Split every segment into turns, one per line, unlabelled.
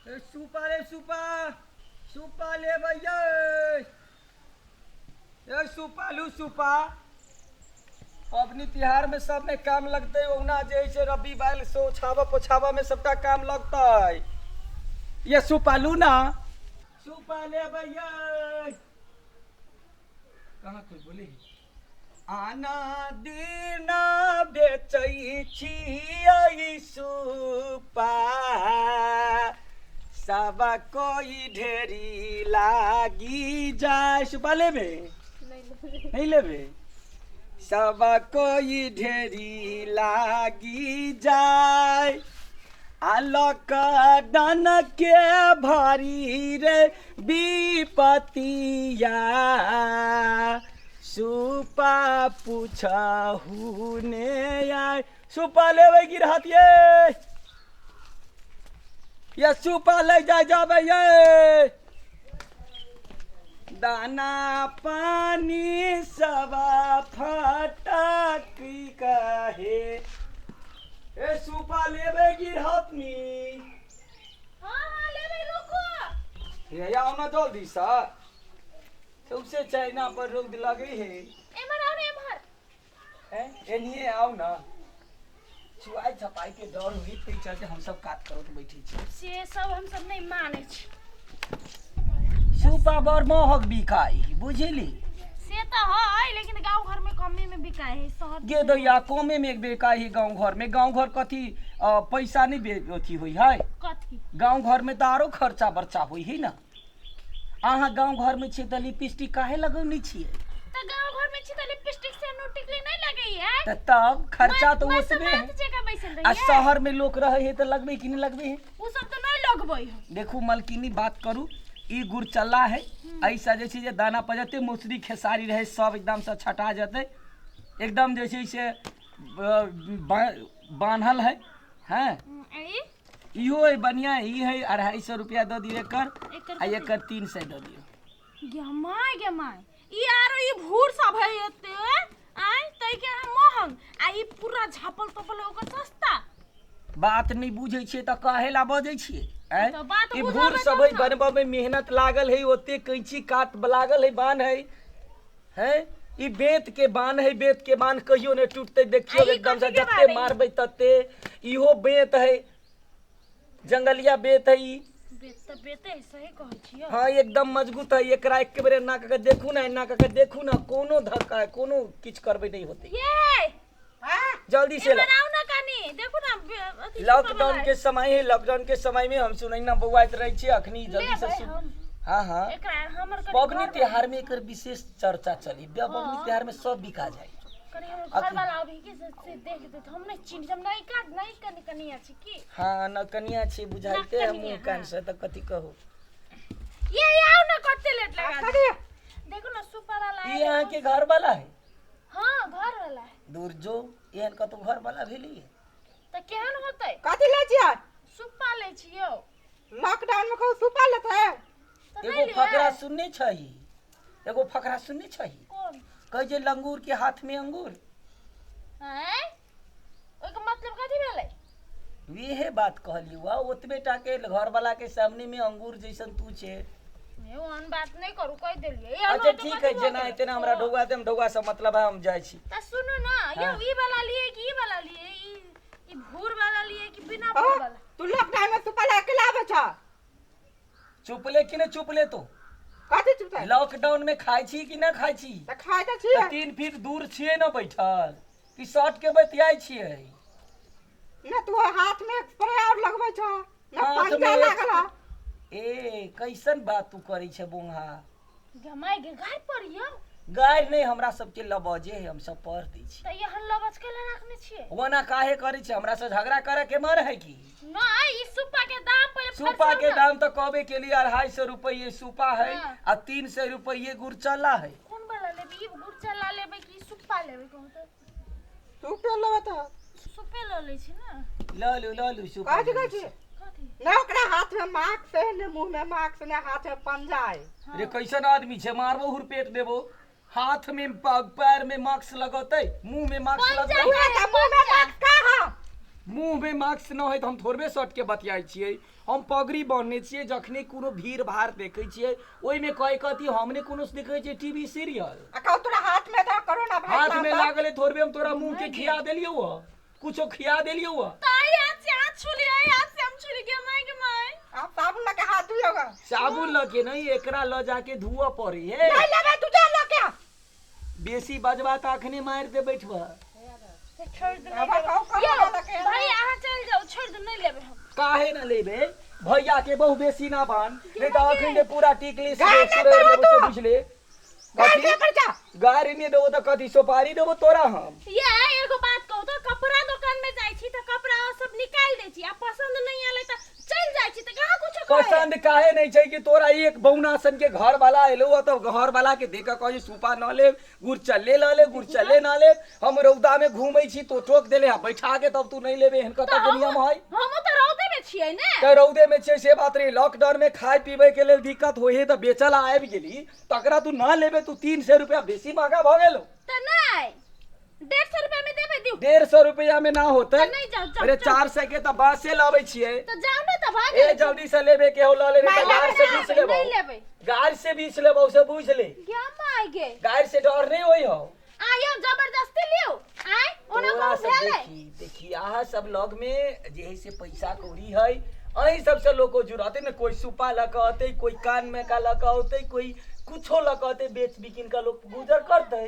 ए सुपा रे सुपा, सुपा लेबै यै। ए सुपा लू सुपा। पबनी तिहार में सब में काम लगतै, ओहुना जे है से रबी बैल से ओछाबऽ पोछाबऽ में सबटा काम लगतै। ये सुपा लू ना, सुपा लेबै यै। कहाँ कोई बोले आना दिना बेचै छियै सुपा, सब कोई ढेरी लागी जाय। सुपा लेबे? नहीं लेबे। सब कोई ढेरी लागी जाय, आ लॉकडाउन के भारी रे विपतिया, सुपा पूछहु ने आय। सुपा लेबै गिरहत ये? ये सुपा ले जाय जाबै ये। दाना पानी सब फटक कहे। ए सुपा लेबै गिरहतनी?
हाँ हाँ, लेबै, रुको।
हे आओ ना जल्दी सा, सबसे चाइना पर रौद लगे है।
एमहर आओ ने, एमहर।
हैं, एनिए आओ ना। चुआई छपाई के डर हुई ताहि चलते हम सब कात करो तो बैठे छी।
से सब हम सब नहीं माने छी।
सुपा बड़ महग बिकाई, बुझली?
से तो है, लेकिन गांव घर में कमे में बिकाए है, शहर
गे दैया, कमे में बिकाई है गांव घर में। गांव घर कथी पैसा नहीं बे अथी हुई है।
कथी?
गांव घर में तो आरो खर्चा बर्चा हुई है ना। अहाँ गांव घर में छियै तऽ लिपस्टिक काहे लगौने छियै?
तऽ गांव घर में छी तऽ लिपस्टिक से नो टिकली नहीं लगई है।
तऽ तब खर्चा तऽ
मैं
ओतबे है।
समाज जगह बैसल
आ
रहिए।
शहर में लोक रहे है तऽ लगबे कि नहीं लगबे है?
उ सब तऽ नहीं लगबै है।
देखू मलकिनी, बात करू, ई गुड़चल्ला है, ऐसा जे छै जे दाना पर जते मौसरी खेसारी रहे सब एकदम से छटा जेतै, एकदम जे छै से बान्हल है। हैं?
ई
इहो है बढ़िया, ई है 250 रुपया दऽ दियौ एकर।
एकर?
आ एकर 300 दऽ दियौ।
गे my, गे my, ई आरो ई भूर सब है एते आय तै के अहाँ महंग, आ ई पूरा झापल तोपल है ओकर सस्ता।
बात नहि बुझै छियै तऽ कहे ला बजै छियै आँय?
तऽ बात
ई
बुझबै
भूर
तब
सब है
ने।
बनबऽ मे मेहनत लागल है, ओते कैंची काट लागल है, बान्ह है, हैं? ई बेंत के बान्ह है, बेंत के बान्ह कहियो नहि टूटतै। देखियौ
आ ई
एकदम से
कथी के
जते
बान्ह है?
मारबै तते। इहो बेंत है, जंगलिया बेंत है ई।
बेत तऽ बेते है, सही कहै छियै।
हाँ, एकदम मजबूत है। एकरा एक बेर एना कऽ के देखू ना, एना कऽ के देखू ना, कोनो धक्का है, कोनो किछु करबै नहि होतै।
ये
जल्दी से
एमहर आउ ना कनी, देखू ना अथी
लॉकडाउन के समय है, लॉकडाउन के समय में हम सुनै ना बौआइत रहै छी अखनी जल्दी से
लेबै
सुन।
हम।
हाँ हाँ।
एकरा हमर कनी
पबनी
घर
त्योहार में एकर विशेष चर्चा चली। पबनी त्योहार में सब बिका जाए।
कनी हमर घर वाला अभी के से देख देत, हम नहीं चिन्ह, हम नहीं का नहीं कनी कनी अछि की।
हाँ, न कनिया छी बुझाइते है
कनिया,
मुंह कान से, तऽ कथी कहू।
ये आओ ना, कते लेट लगा
कथी?
देखो ना सुप वाला लाए।
ई अहाँ के घर वाला है?
हाँ, घर वाला है।
दूर जो, एहन कतौ घर वाला भेली?
तऽ केहन होतै?
कथी लै छियै?
सुप्पा लै छियौ।
लॉकडाउन में कहू सुपा लेतै?
तऽ
एगो
नहि लिअ?
फकरा सुनने छही? एगो फकरा सुनने छही?
कोन?
कहै छै लंगूर के हाथ में अंगूर।
आँय, ओहिके मतलब कथी भेलै?
इहे बात कहलियौ, आ ओतबे टा के घर वाला के सामने में अंगूर जैसन तू छे।
ए, ओहन बात नहि करू, कहि देलियै। ए,
अच्छा
हम
ठीक है,
कथी भऽ
जेना
गेलै?
हेतै ना हमरा ढौआ देम, ढौआ से मतलब है, हम जाइ छी।
तऽ सुनू ना यौ,
हाँ।
ई वाला लिए कि ई वाला लिए, ई ई भूर वाला लिए कि बिना भूर वाला?
तू लॉकडाउन में सुपा ला के लाबै छ?
चुप ले कि नहीं चुप ले तो?
कथी चुप छै?
लॉकडाउन में खाइ छी कि ना खाइ छी?
तऽ खाइ तऽ छियै।
तऽ 3 फीट दूर छियै ने बैठल कि शर्ट के बतियाइ छियै?
न तू हाथ में स्प्रे और लगबै छ न
हाथ
पंजा
में
लागल है।
ए कैसन बात तू करै छै बोंगा?
गमाय के घर पर यौ।
गारि नहि, हमरा सबके लबजे है, हम सब पढ़ दै छी।
तऽ एहन लबज के राखने छियै?
ओना काहे करै छै? हमरा से झगड़ा करे के मन है की?
नहि, ई सुप्पा के दाम पहिले
सुपा के
फरसाउ ना।
दाम तो कहबे के लिए 250 रुपये सुपा है।
हाँ।
आ 300 रुपये गुड़चला है।
कोन वाला लेबै? ई गुड़चला लेबै कि ई सुप्पा लेबै, कहू तऽ?
सुपे लेबै तऽ।
सुप्पे लऽ लै छी ने।
लऽ लू, लऽ लू सुपा।
कथी
लऽ
कहै
लू।
छी?
कथी?
न ओकरा हाथ में मास्क है, ने मुंह में मास्क, ने हाथ में पंजा है।
रे कैसन आदमी छै, मारबो हुरपेट देबो। हाथ में पैर में मास्क लगौतै, मुंह में मास्क
पंजा
लगतै।
उहे तऽ मुंह में मास्क कहाँ?
मुँह में मास्क न है तऽ हम थोड़बे सट के बतियाइ छियै। हम पगड़ी बन्हने छियै, जखने कोनो भीड़ भाड़ देखै छियै ओहिमे कहि कथी हमने कोनो देखै छियै टीवी सीरियल।
आ कहू तोरा हाथ में तो कोरोना भाई
हाथ में लागल है थोड़बे हम तोरा मुँह के खिया देलियौ ह, कुछो खिया देलियौ ह।
ताई हाथ से हाथ छुली, आई हाथ से हम छुली के माय के माय।
आप साबुन लके हाथ धोइयोगा?
साबुन लऽ के नहीं, एकरा लऽ जाके धुअ पड़ी है।
नहीं लेबे तू जा लके।
बेसी बजबा तऽ अखने मारि दे बैठबा।
छोड़ दे।
अब कहू कोरोना लके।
भाई अहाँ चल जाओ, छोड़ दे, नहीं लेबे हम।
काहे ना लेबे? भैया के बहु बेसी ना बान, नहीं तऽ अखन जे पूरा टिकली
गाय
सुरे
ने
लेबो
देबो
से
तो।
बुझले।
गाय
कथी
के पर जा।
गाड़ी नहीं देबो तऽ कथी सोपारी देबो तोरा हम?
ये एगो बात कहू तो, कपड़ा दुकान में जाइ छी तऽ कपड़ा सब निकाल दै छी आ पसंद नहीं आले तऽ चल जाइ छी, तऽ कहाँ कुछो कहै?
पसंद काहे नहीं छै कि तोरा एक बौना सन के घर वाला एलो ह तऽ घर वाला के देख के कहै सुपा न लेब, गुरचल्ले ल ले, गुरचल्ले न लेब। हम रौदा में घूमै छी तो टोक देले ह बैठा के, तब तू नहीं लेबे, एहन कतऽ के नियम है?
हम तऽ रौदे में छियै ने।
तऽ रौदे में छै से बात नहीं, लॉकडाउन में खाय पीबै के लेल दिक्कत होइ है तऽ बेचल आबि गेली, तकरा तू न लेबे, तू 300 रुपया बेसी महंगा भऽ गेलो।
तऽ नहीं, 150 रुपया में देबे दियौ।
150 रुपया में ना होते।
तऽ नहीं जाओ, जाओ,
अरे
जाओ।
400 के तऽ बासे लाबै छियै।
तऽ जाओ ने तऽ भऽ
ए
गेलै।
जल्दी से लेबे के हो ल लेबे,
नहीं
तऽ गाड़
लेबै,
से बीछ लेबो।
नहीं लेबै।
गाड़ से बीछ लेबो से बुझ ले।
क्या माय गे?
गाड़ से डर नहीं होई हो।
आयो जबरदस्ती लियो। आय ओना
तोरा
कहू
सब
भेलै।
देखी देखी अहाँ सब लग में जे है से पैसा कौड़ी है, अही सबसे लोग को जुड़ते ने, कोई सुपा लऽ कऽ अतै, कोई कान में का लऽ कऽ औतै, कोई कुछो लऽ कऽ अतै, बेच बिकिन कऽ लोग गुजर करतै।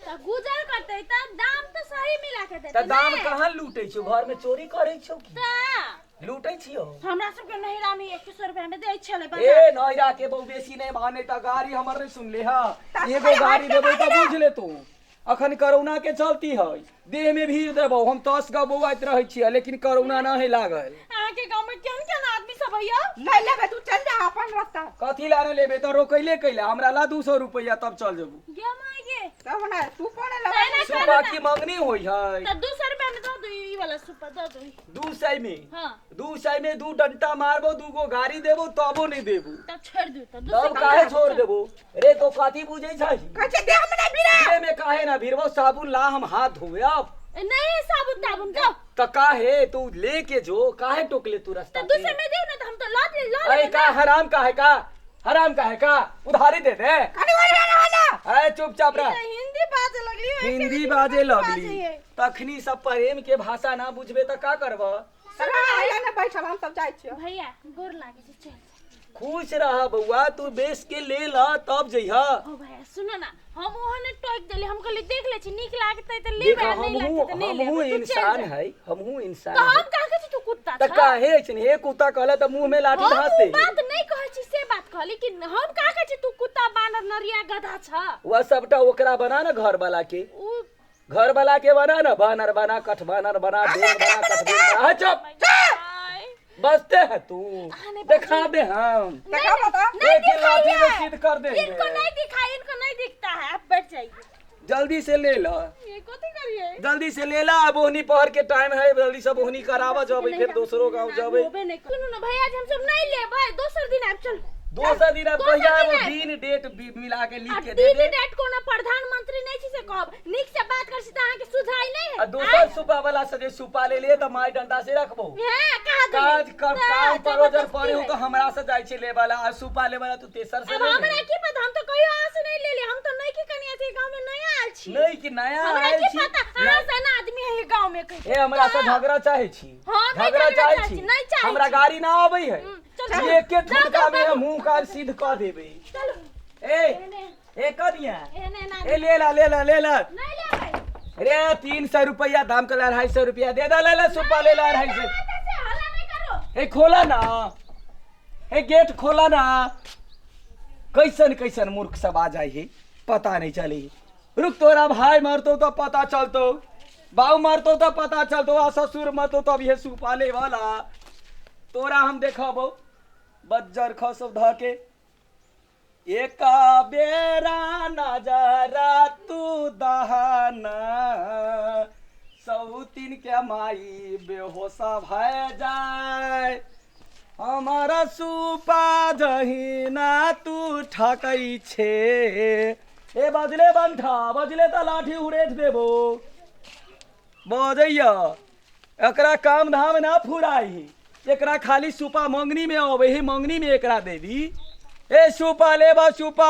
तऽ गुजर करतै तऽ दाम तऽ सही मिला के देतै।
तऽ दाम
ने?
कहाँ लूटै छौ? घर में चोरी करै छौ की?
तऽ
लूटै छियौ?
हमरा सबके नैहरा में 21 रुपया में दै छलै
ए
बाजार।
नैहरा के बहु बेसी नहीं माने तऽ गाड़ी हमर नहीं सुनले ह,
तऽ
एगो गाड़ी
हट के
देबै तऽ
बाजि
बुझ ले तू, अखन कोरोना के चलती है, देह में भीड़ देबौ, हम 10 गो बौआइत रहै छियै लेकिन कोरोना ना है लागल।
अहाँ के गांव में केहन केहन आदमी सब है यौ?
नहीं लेबे तू चल जा अपन रास्ता।
कथी ला नहीं लेबे? तऽ रोकैले कैला, हमरा ला 200 रुपया तब चल जेबू।
गे माय गे।
तब ना तू कोने लेबे?
तैना
सुपा
करू ना।
की मंगनी होइ है।
तऽ 200 रुपया में दऽ दू, ई वाला सुपा दऽ दू।
200 में?
हाँ।
200 में 2 डंटा मारबो, 2 गो गाड़ी देबो तबो नहीं देबो।
तब छोड़ दू, तऽ 200
तब काहे छोड़ देबो? रे तो कथी बुझै छै?
कहै छै देह में नहीं भिड़ा।
देह में काहे ना भिड़बो? साबुन ला हम हाथ धोए अब।
नहीं साबुन ताबुन जाओ।
त काहे तू लेके जो, काहे टोकले तू रास्ता
तो
पे?
200 में देऊ ना तऽ हम तऽ लऽ ले, लऽ
अरे
लेबै
का
ना।
हराम का है, का हराम का है, का उधारी दे दे।
कनी वही रहा ना।
अरे चुपचाप रह।
ई तऽ हिंदी बाजे लगली, ओइ के
हिंदी
हिंदी
बाजे
बाजे
लगली
है।
तखनी सब प्रेम के भाषा ना बुझबे त का करब?
सगा आइला ने बैठल, हम सब जाइ छियै।
भैया गोर लागे छै, चल।
खुश रह बउआ, तू बेच के ले ल तब जइह।
ओ भैया सुनो ना, हम ओहने टोक देली, हम कहली देख ले छी नीक लागतै त
देख
लेबै, आ नहीं
हमहू
लागतै त नहीं
हमहू
लेबै, तू चल
इंसान
जा।
है, हमहू इंसान
तऽ
है।
हम का कहै छी तू कुत्ता
त
छ?
काहे ऐसन हे कुत्ता कहला त मुंह में लाठी
हम
धस
उ
दे।
बात नहीं कहै छी, से बात कहली कि हम का कहै छी तू कुत्ता बानर नरिया गधा छ।
वह सबटा ओकरा बना ना, घर वाला के,
उ
घर वाला के बना ना, बानर बना, कठ बानर बना, बेल बना, कठ बेल बना। हाँ, चुप बसते है तू,
नहीं
दिखा दे हम।
देखा बता।
नहीं
एक ही लाठी में
दिखाइए।
सिद्ध कर देंगे।
इनको नहीं दिखाई, इनको नहीं दिखता है, आप बैठ जाइए।
जल्दी से ले ला।
ये कथी करिए?
जल्दी से ले ला, अब ओहनी पहर के टाइम है, जल्दी से बोहनी करावा जब फिर दोसरो गांव जबे।
होबे नहीं। सुनू ना भैया, आज हम सब नहीं लेबै, दोसर दिन आब चल।
दोसर दिन अब
दोसर
कहिया
दिन
आबो?
आबि।
दिन डेट भी मिला के लिख
आ
के दे
दिन
दे।
डेट कोनो प्रधानमंत्री नहीं छी से कहब, नीक से बात कर छी त अहाँ के सुझाई नहीं है।
आ दोसर सुपा वाला से जे सुपा ले लिए त माय डंडा से रखबो।
हां, कहा देली?
काज कर काम परोजन
जबरदस्ती
पड़े हो
है।
तो हमरा से जाय छै ले वाला, आ सुपा ले वाला तू तेसर से
अब
ले ले।
हमरा की पता, हम तो कहियो अहाँ से नहीं लेली, हम तो नहीं की कनिया छी गांव में नया आयल छी।
नहीं कि नया
हमरा
आयल
की
छी।
पता अहाँ सन आदमी है गांव में कहीं।
ए हमरा से झगड़ा चाहे छी?
हाँ, नहीं
झगड़ा
झगड़ा
चाहे
चाहे
छी?
छी, नहीं चाहे
हमरा
छी।
गाड़ी ना आबै है।
चल, चल।
एक के
जाओ,
ठुनका
जाओ,
में
जाओ।
मुंह कान सिद्ध क देबै।
चलो।
ए
एने
ए कनिया,
एने ना।
ए ले ला, ले ला, ले ला।
नहीं लेबै।
रे 300 रुपया दाम के 250 रुपया दे दे, ले ले सुपा ले ला 250।
से हल्ला नहीं करो।
ए खोला ना, ए गेट खोला ना। कैसन कैसन मूर्ख सब आ जाए है पता नहीं चले। रुक तोरा भाई मरतो तो पता चलतो, बाऊ मरतो तो पता चलतो, आ ससुर मरतो तब ये सुपा ले वाला तोरा हम देखबो। बज्जर खसब धके एक बेरा नजरा तू दहना, सौतीन के माई बेहोश भय जाय, हमारा सुपा जहिना तू ठकै छे। ए बजले बंठा, बजले त लाठी उड़ेठ देबो। बजैया एकरा काम धाम ना फुराई है, एकरा खाली सुपा मंगनी में अबे है, मंगनी में एकरा देबी। ए सुपा लेबा सुपा।